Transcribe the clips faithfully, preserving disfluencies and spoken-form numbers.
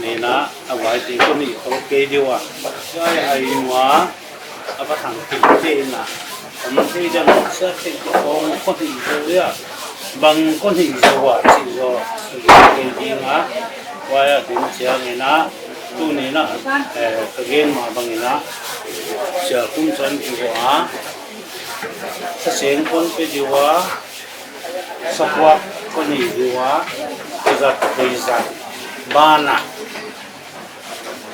Nena, a vai te kon hih khol kei diu a. Hiai a inn ua, a va thang kei te na. Om thei diam, sia thei te khong kon hih diu a. Bang kon hih diu a, chi zaw. Kei ding a. Huai a ding chiang in a. Tuni in a, eh, ka gen mah bang in a. Sia kum san ki ua. Sa seng kon pe diu a. Sa kua kon hih diu a. Zat, zat. Bana.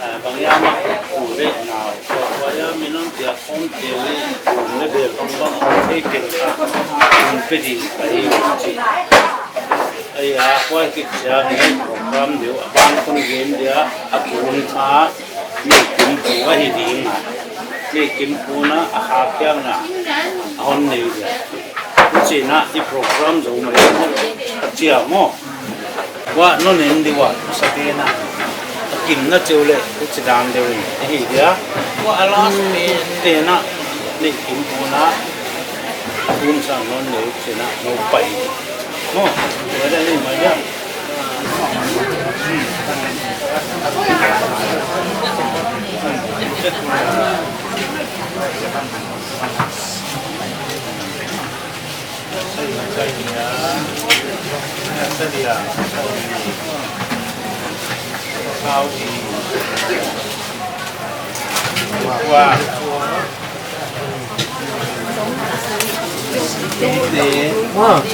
Ah, bang hiam a, u leh nau, tua, tua hiam minam tia khawm tia leh, u leh bel bang bang khawm thei pen kha, un pe ding ka hi uh chi. Ai a, huai khit chiang in program deuh, a ban kon gen dia, a kun kha, Nei Kim Pu ahi ding a. Nei Kim Pu na, a kha kiang na, a hon nei dia. Huchiin a, i program zou mai maw, a chia maw. Huai non en di ua, sa te na. A kim na cheu leh, huchi dan deuh in, ahi dia. Huai a last te, te na, Nei Kim Pu na, a kum sang non nei, huchiin a, nou pai. Maw, huai dan nei mai dia.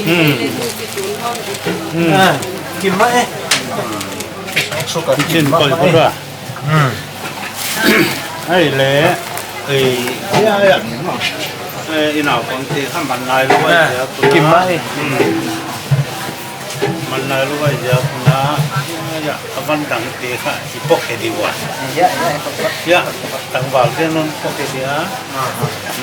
Hmm. Hmm. Ah, kim mah e. Chin koi koi ba. Hmm. Ai le, ei, ya, ya. Eh, i naupang te kha man nai lou ai dia. Kim mah e. Hmm. Man nai lou ai dia kuna, ya, a van dang te kha, i pok e di ua. Ya, ya, i pok. Ya, tangval te non pok e dia.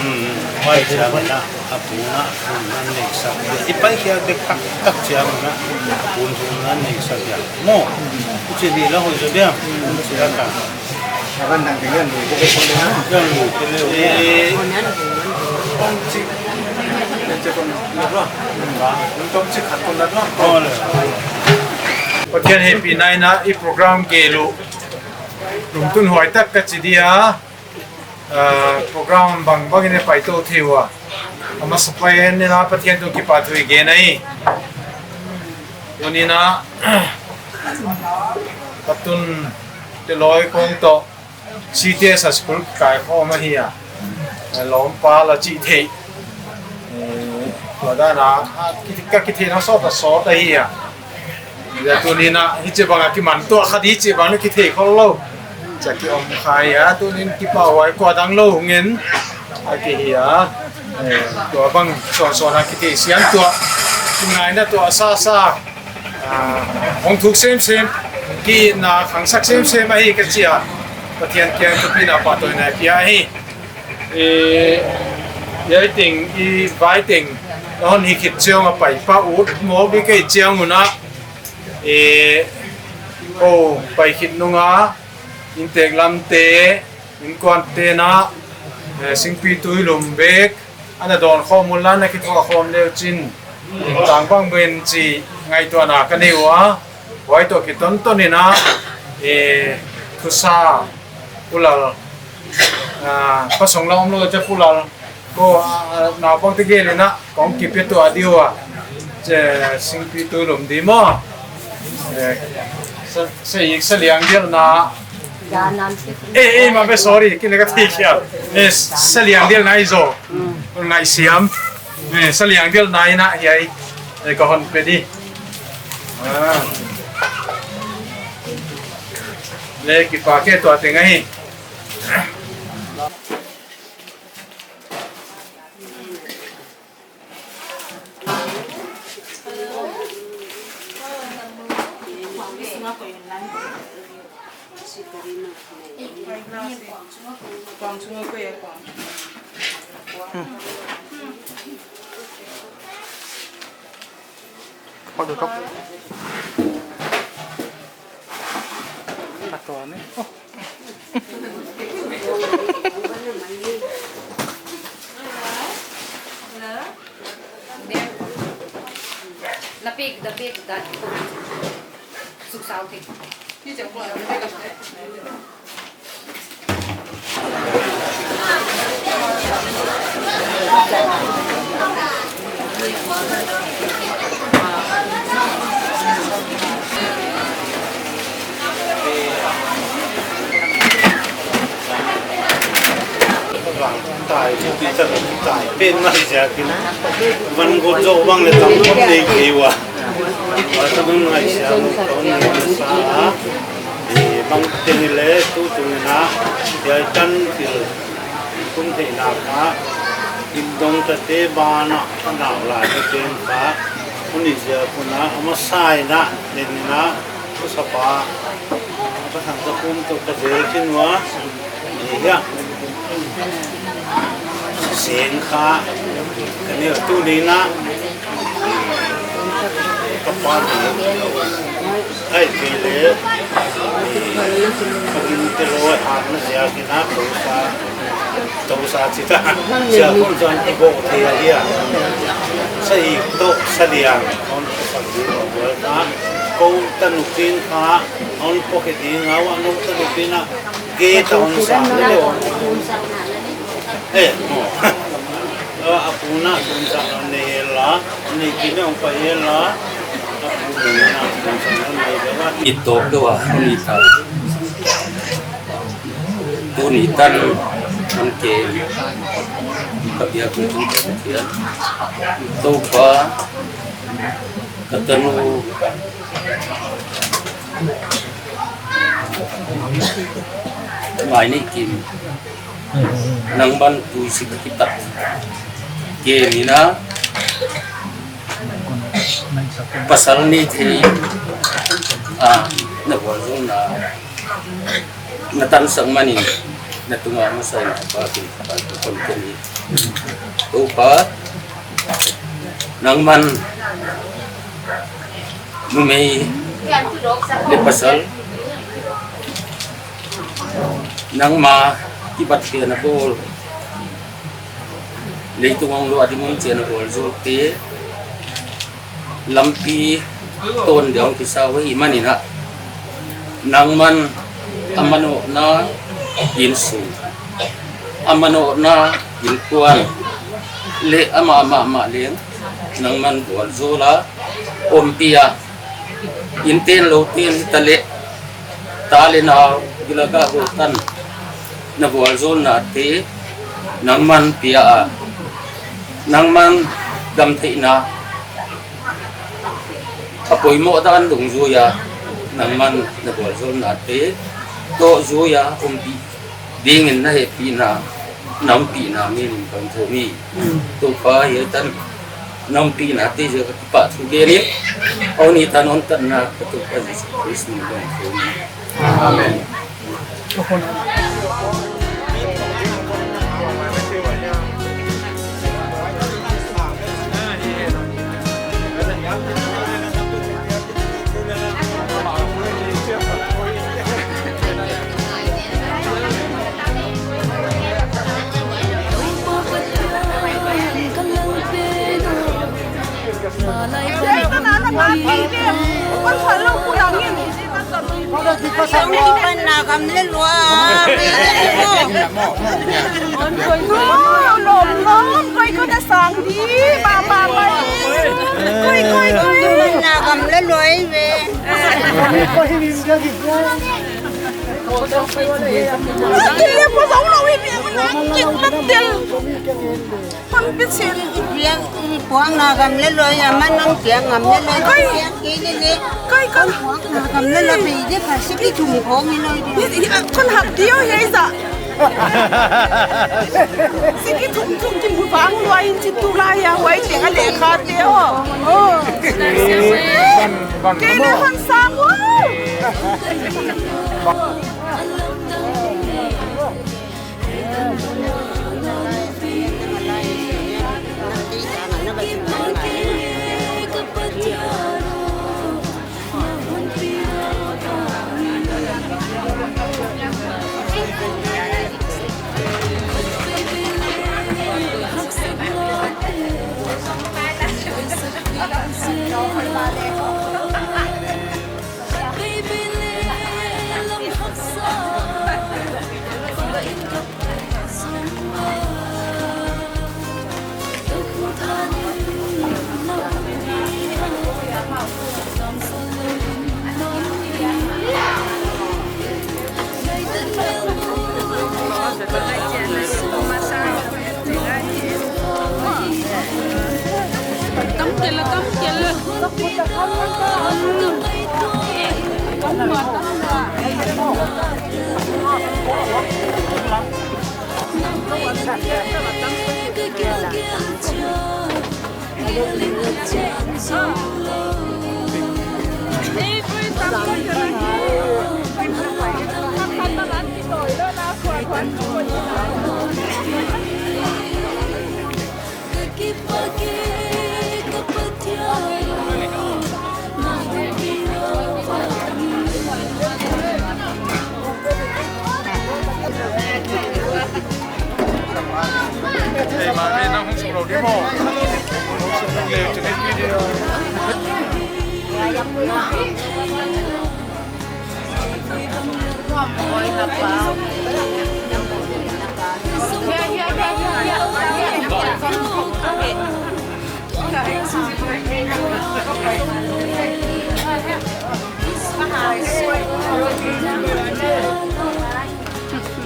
Hmm, huai dia na. A pun a, a pun nan nei sak dia. I pai kia dek tak tak chiang na, a pun pun nan nei sak dia. Maw, huchi di la hoi zo dia. Huchi la ka. Aban dang tinggal ni, dia pun na. Yang ni, kele. Eh, tong chi. Tong chi khat kon na. Oh, le. Pathian hehpihna in a i program gel uh lungtun huai tak ka chi dia. Ah, program bangbang in a paitou thei ua. A masapen in a Pathian tungah kipahthu i gen ahi. Tuni in a, patun te loi kong toh, C T S a school kai khawm ahi a. Lawmpa la chih theih. Eh, tua dan a, a, ki, ka kitheihna sawt a sawt ahi a. Hia tuni in a, hichibang a kiman tuah kha di chibang a kithei khol lou. Cha ki om khai a, tuni in kipahhuai kua dang lou ngen. A ki hi a, eh, tua bang sawnsawn a kithei siam tuah. Kingaihna tuah sasa. Ah, hong thuk semsem, ki na khangsak semsem ahi ka chi a. Pathian kiang thupina pahtawina pia hi. Eh, hiai teng, i vai teng, na hon hih khit chiang a pai pah ut mawk di kei chiang un a. Eh, kou pai khit nung a, inntek lam te, innkuan te na, eh, singpi tui lum bek, ana dawn khawm un la na kithuah khawm leu chin. Tang bang ben chi ngaihtuahna ka nei ua, huai toh kiton ton in a, eh, thusa, Pu Lal, ah, Pa Song la om lou cha Pu Lal, kou, ah, naupang te gel in a, kong kipe tuah di ua, che, singpi tui lum di maw. Eh, sa, sa ik sa liang gel na, eh, eh, ma be sorry, kin ka thei kia. Eh, sa liang gel na i zo. Ngaihsiam. Eh, sa liang gel na in a hiai. Eh, ka hon pe di. Ah. Le kipak e tua teng ahi. Hello? There. Napik, napik, that. Suk sao tik. Tai, tai pen mai ziakin. Van gawt zou bang leh tam khop nei kei ua. Tua tak bang ngaihsiam louh ka hon nei masa a. Eh, bangteng leh tutung in a, hiai tan thil kum theihna kha, inn dong tate banah a nau lai tate kha, hon i ziak un a, a masa in a, nen in a, Pu Sapa, Pathian ta kum toh ka zel khin ua, ni hiah. Seng kha, ka neu tu ni na, ka pa ni. Ai, kei leh, ka gin te lo, a na ziakin a, tosa, tosa chi ta, sia kun zan i bo thei a hia. Sa i to, sa liang, kon sa di lo, ka, ko ta nu kin kha, Hon pawt khe ding a, a nu ta lupina, gei ta hon sa le le hon. Eh, mo. A pu na, hon sa na nei la, nei ki ne hon pa la, a pu na, hon sa na nei la. I tok deuh a, hon i ta. Tuni tan, hon ke, ka biak hon ke. Toupa, ka tanu, Mai ni kim. Nangman tui sik kitak. Ke ni na. Pasal ni thei. Ah, na bual zong na. Na tan sang mani. Na tunga masa na pa ki pa kon kon ni. Toupa. Nangman. Numei leh pasal, nangma kibatpih na bawl, leitung a luah ding mun chiang a bawl zote, lampi ton deuh kisa uh ahihmanin a, nangman a manawhna insung, a manawhna inkuan, leh amah mahmah leng, nangman bual zawl a, ompih a, inn ten lou ten hitaleh, ta leh nau, gil a gah gou tan, na bual zawlna te, nangman pia a, nangman gamtheihna, a poimoh dan dungzui a, nangman na bual zawlna te, toh zui a, ompih dingin na hehpihna, na ompihna min in ka thum hi. Toupa hiai tan, na ompihna te ziak a kipahthu gen in, a hun i tan hon tatna ka Toupa Jesu Khrist min in ka thum hi. Amen. Koi, koi, koi, na gam leh lua. Koi, koi, koi, koi, koi, na sang di, ba, ba, ba. Koi, koi, koi. Na gam leh lua ve. Koi, koi, koi, koi. Hon pi chin. Biak, kuang na gam leh lua, a man nang piak ngam leh lua, koi, piak kei leh leh. Koi, koi. Kuang na gam leh lua, pei de pha, siki thum khong i loi de. Kon hap diu hiai sa. Siki thum thum ki mu vang lua in chi tu la ya, huai te a leh kha te o. Oh. Kei leh hon sang o. Ei, mami, nang hong suk lou di maw. Hong suk lou di video.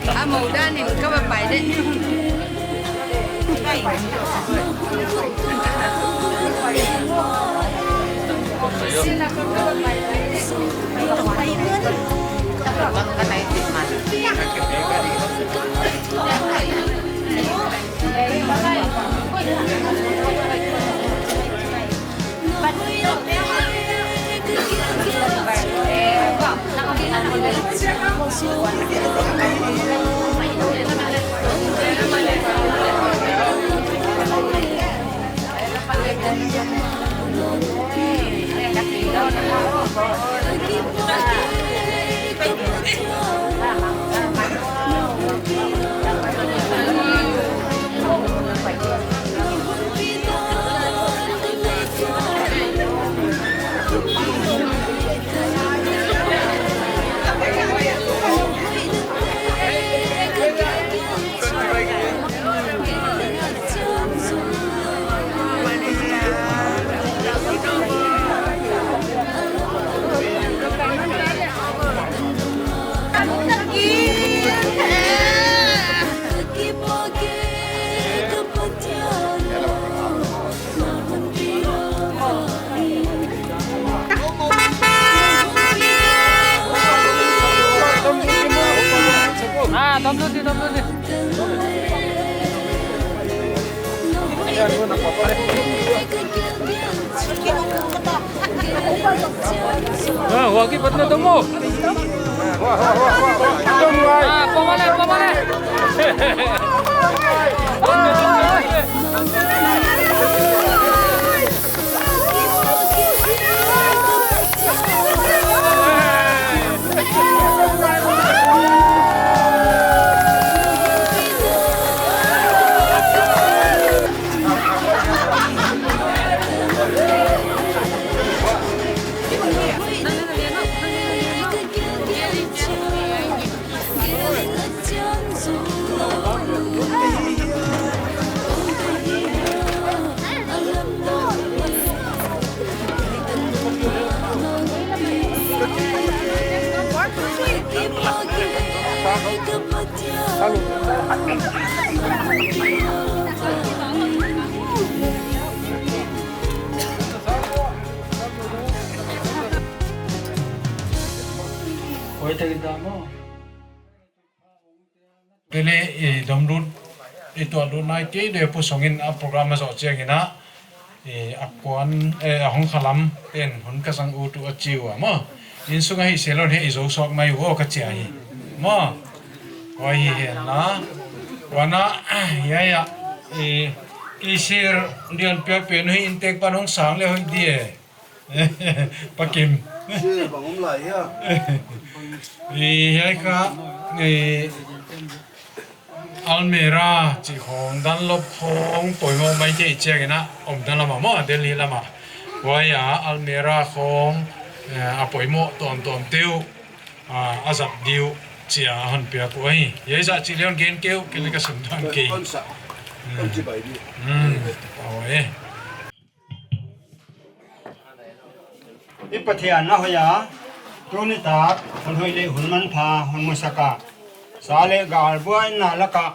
A mou dan in ka va pai de. Ah, dom dun di, dom dun di. Ah, wagi patna tomo. Ah, pamale, pamale. Oi, te kita mo. Tele, eh, dom lut, eh, tuah lut nai kei de pu songin a program a zoh chiangin a, eh, a kuan, eh, a hong khalam ten hun ka zang ut uh a chi ua maw. Innsung a hi selon he i zo suak mai uh ka chi a hi. Maw. Huai hi hen la. Huan a, hiai a, eh, i sir dian piak pen hi intek pan hong sang le hoih di e. Pakim. Sir, bang om lai hia? I hiai kha, i almirah chih khong, Dunlop khong, poimoh maithei chiangin a, om dan lam a maw, Delhi lam a. Huai a, almirah khong, eh, a poimoh tuamtuam te uh, ah, a zat di uh, chia hon piak uh ahi. Hiai zah chih leng gen kei uh, kei leng ka sim dan kei. Hmm. Hmm. Aw, eh. I Pathian na hoih a, tuni tak, hun hoih leh hun manpha, hon musak a. Sa leh gal buaina lak a,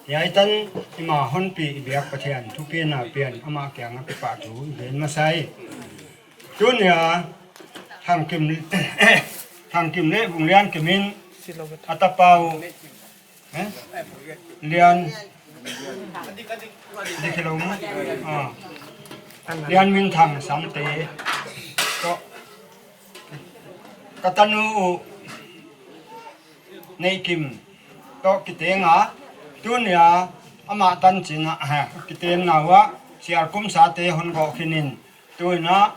Hiai tan i ma honpi i biak Pathian thupi na pian amah kiang a kipahthu i gen masa hi. Tuni a Thangkim, Thangkim leh Vungliankim in a tapa uh, eh? Lian, di kilo mu? Ah. Lianminthang Samte toh ka tanu uh Neikim toh kiteng a, tuni a amah tanchin a, eh, kitenna uah Sialkum Sate hon gawh khin in, tu in a,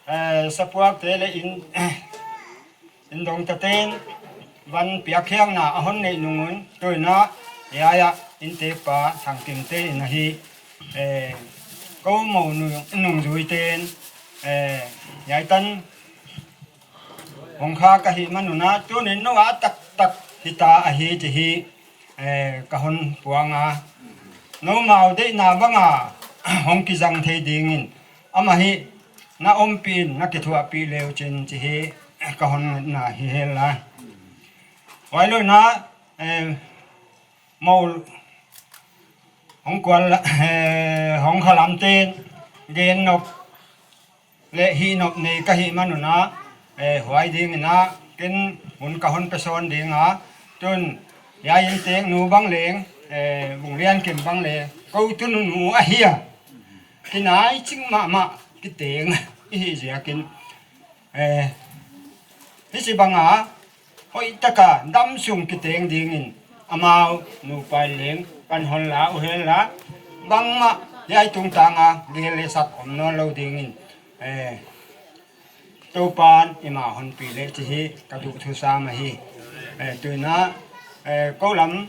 eh, sapuakte leh inn, inn dongtate'n van piakkhiakna a hon neih nung un, tu in a, hiai a inntekpa Thangkimte in ahi, eh, kou mou nu-, nungzuite'n, eh, hiai tan hong kha ka hih man un a, tuni in nou a taktak hita ahi chih hi, eh, ka hon puang a. Noumau deihna bang a hong kizang thei ding in, amah hi na ompih in na kithuahpih le uchin chih hi ka hon ngetna hi hen la. Huailou in a, eh, mou hong kuan la, eh, hong kha lamte'n gen nop leh hih nop nei ka hih man un a, eh, huai ding in a, ken hun ka hon pe sawn ding a, tun, hiai innteknu bang leng, eh, Vungliankim bang leng, kou tunu nu ahi a. Kinai ching mahmah, kiteng, i hih ziakin, eh, hichi bang a, hoihtak a damsung kiteng ding in, amau nupa leng kan hon la uh hen la, bangmah hiai tungtang a gel leh sak om nawnlou ding in, eh, Toupa'n i ma honpi le chih hi ka duhthusam ahi. Eh, tu in a, eh, kou lam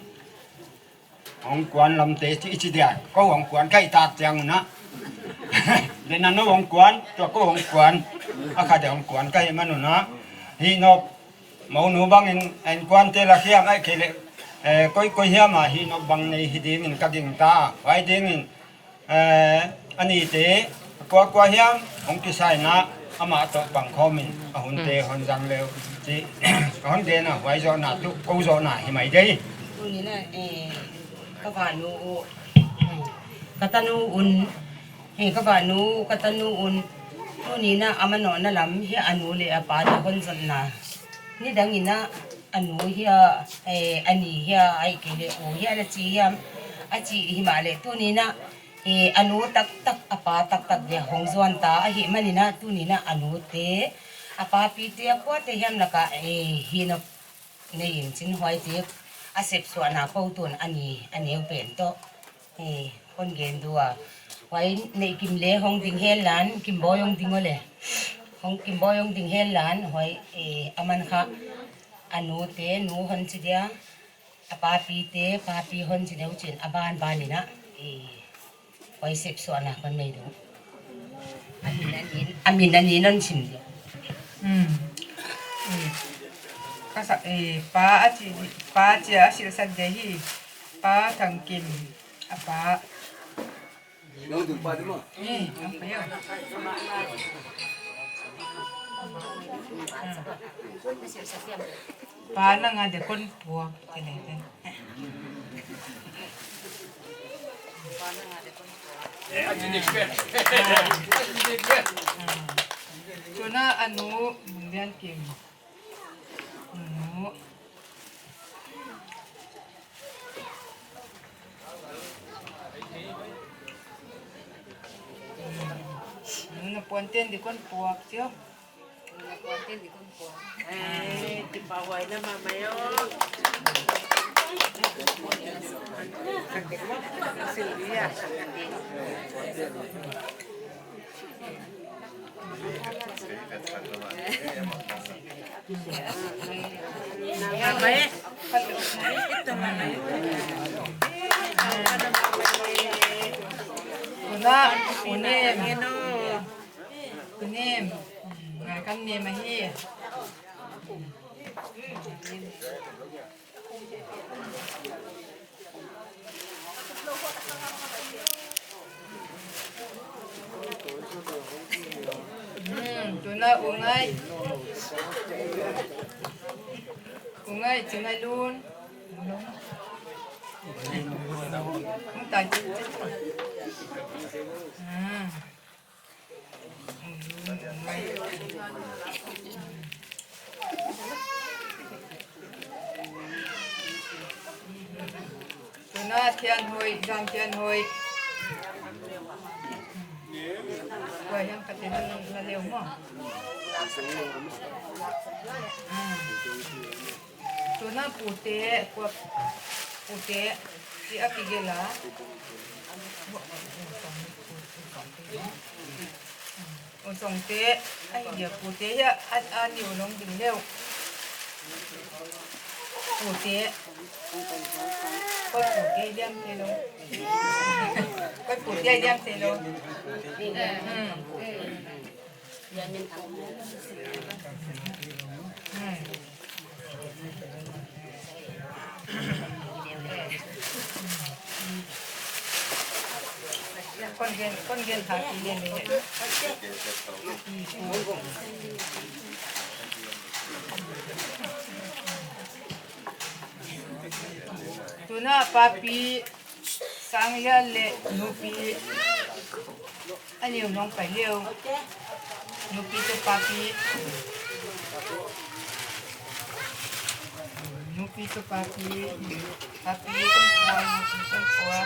hong kuan lamte chih i chi dia, kou hong kuan ka hih tak chiang un a. Dena nou hong kuan, tua kou hong kuan, a kha dia hong kuan ka hih man un a. Hih nop, mounu bang in, innkuante la hiam ahihkeileh, eh, koi koi hiam a hih nop bang nei hi ding in ka gingta, huai ding in, eh, a nite, kuakua hiam hong kisai in a, amah toh pangkhawm in, a hunte hon zang le uh, chih, ka hon gen a, huai zoh na tuh, kou zoh na hi mai dei. Tuni in a, eh, ka vanu uh, ka tanu un, eh, ka vanu, ka tanu un, tuni in a, a manohna lam hi a nu leh a pa toh hon zonna. Nidang in a, a nu hia, eh, a ni hia, ahihkeileh u hia na chi hiam, a chi himahleh tuni in a, eh, a nu taktak, a pa taktak dia hong zuan ta ahih man in a, tuni in a a nute, a papite, a kuate hiam lak a, eh, hih nop nei in chin huaite a sepsuahna kou tun a ni, a neu pen toh, eh, hon gen dua. Huai Neikim le hong ding hen la, Kimboi hong ding uh le. Hong, Kimboi hong ding hen la, huai, eh, aman kha a nute, nu hon chi dia. A papite, papi hon chi deuh chin, a banban in a, eh, huai sepsuahna kon nei ding. A min a ni, a min a ni non sim dia. Hmm. Eh, ka sa, eh, pa a chi, pa chi a silhsak dia hi, Pa Thangkim, a pa. Pa nang a de kon puak, ke le te. Tuna a nu, Lian Kim. Nu. Nu na puanten di kon puak tio. Nu na puanten di kon puak. Eh, kipahuai na mama yo. Silvia. Tuna, u nem. U nem. Ngai kan nem ahi. Hmm, tuna u ngai. U ngai, Chingalun. Hong tai chin chin. Ah. Tuna Thianhoih, Zangthianhoih. Kua hiam khat in na leu maw. Ah. Tuna Pute, kua Pute, chi a kigelh a. U Songte, ahi dia Pute hia, a, a niu nong ding leu. Pute. Koi Pute diam thei lou. Koi Pute diam thei lou. Hmm. Hmm. Kon gen, kon gen kha ki gen le. Tuna Papi, Sanglia leh Nupi. A niu nong pai leu. Nupi toh Papi. Nupi toh Papi. Papi, kon pua, kon pua.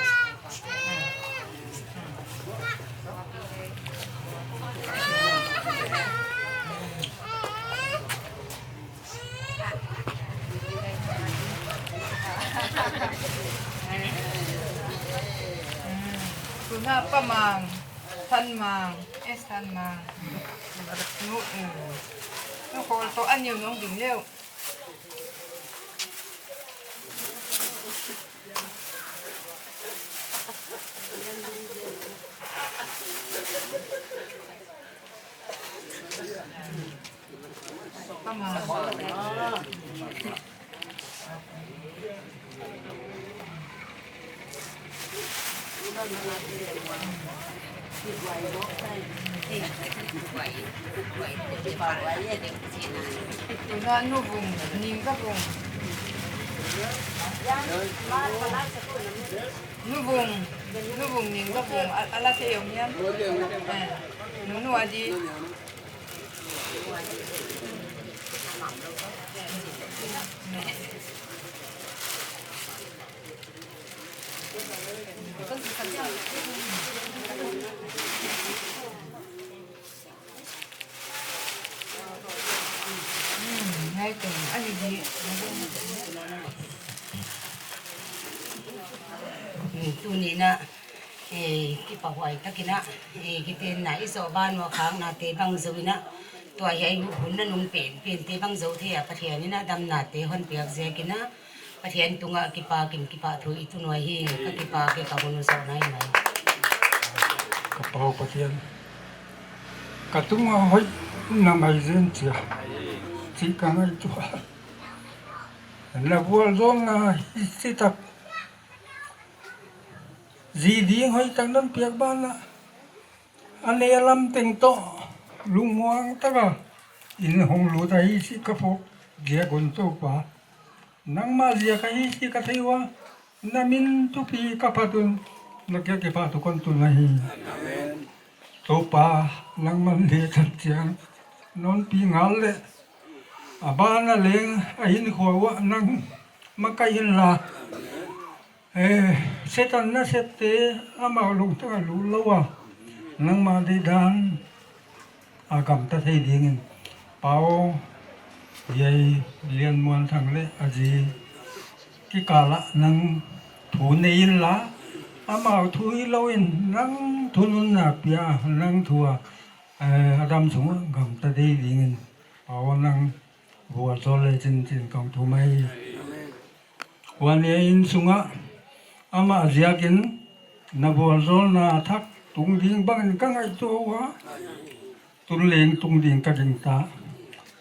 Tuna Pa Mang, Than Mang, S Than Mang. Nu, mm. Nu khol toh a niu nong ding leu. Tuna Nu Vung, Ning Ka Vung. Nu Vung, Nu Vung, Ning Ka Vung, a, a la thei om hiam? Eh, nu, nu a di. Tuni'n a, eh, kipahhuai takin a, eh, kitenna i zoh ban ua khaknate bang zou in a, tua hiai hun nanung penpente bang zou thei a Pathian in a damnate hon piak ziakin a, Pathian tungah kipak in kipahthu i tun uhi, ka kipak e ka hun uh zoh nai mai. Ka Pa Pathian, ka tungah hoih na mai zen chia, chih ka ngaihtuah. Na vualzawlna hi si tak. Zi ding hoih tak non piak banah. A ne lam teng toh lungmuang taka in hong lut ahi chih ka phawk ziak un Toupa. Nangmah ziak ahi chih ka thei ua, na min thupi ka phat un, na kiang kipahthu kon tun ahi. Amen. Toupa, nangman le chan chiang non pi ngal le, a ban a leng a hinkhua uah nang makaih inla. Eh, Setan nasepte amau lungtang a lut lou a, nangmah deihdan a gamta thei dingin, Pa aw, hiai Lianmuanthang leh a zi kikal ah nang thu nei inla, amau thu hilou in nang thununna pia, nang thu a, eh, a dam sung ah gamta thei dingin, Pa aw, nang vualzawl le chinchin kong thum ahi. Huan hiai inn sungah amah ziakin na vualzawlna thak tung ding bangin ka ngaihtuah ua, tun leng tung ding ka gingta.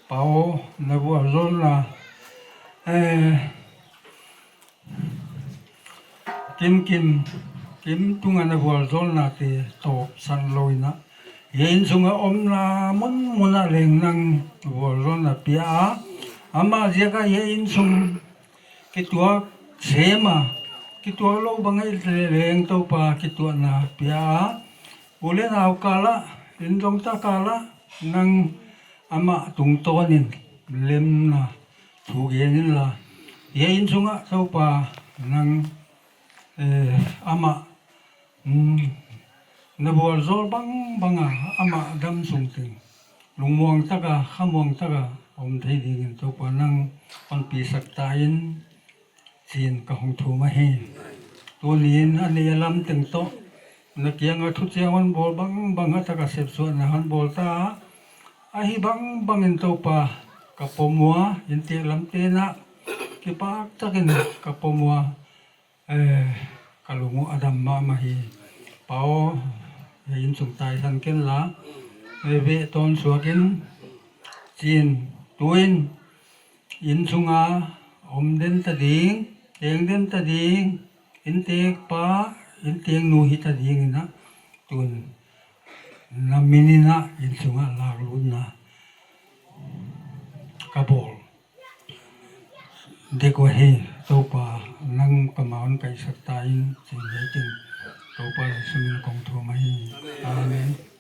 Pa aw, na vualzawlna, eh, Kim, Kim, Kim tunga na vualzawlnate tawpsan lou in a, hiai inn sunga omna munmun ah leng nang vualzawlna pia a, amah ziaka hiai inn sung kituak sem a, Kituak lou bang ahih leh leng Toupa kituahna pia a, u leh nau kal ah, inn zong ta kal ah, nang amah tungtawn in lemna thu gen inla, hiai inn sung ah Toupa nang, eh, amah, mm, na vualzawl bangbang a, amah damsung teng lungmuang tak a, khamuang tak a om thei dingin Toupa nang hon pisak ta in, chi'n ka hong thum ahi. Tuni'n a neih a lam teng toh na kiang a thuchiang hon bawl bangbang a, tak a sepsuahna hon bawl ta a, ahi bangbang in Toupa ka pom ua, inntek lam te'n ah kipak tak in ka pom ua, eh, ka lung uh a dam mahmah hi. Pa aw, hiai inn sung taisan kenla, eh, veh tawn suak in, chi'n, tuin inn sung a om den ta ding, teng den ta ding, inntek pa, inntek nu hita dingin ah, tun na min in ah inn sung ah laklutna ka bawl dek uhi. Toupa, nang ka ma hon kaihsak ta in, chi'n hiai teng Toupa Jesu min kong thum ahi. Amen.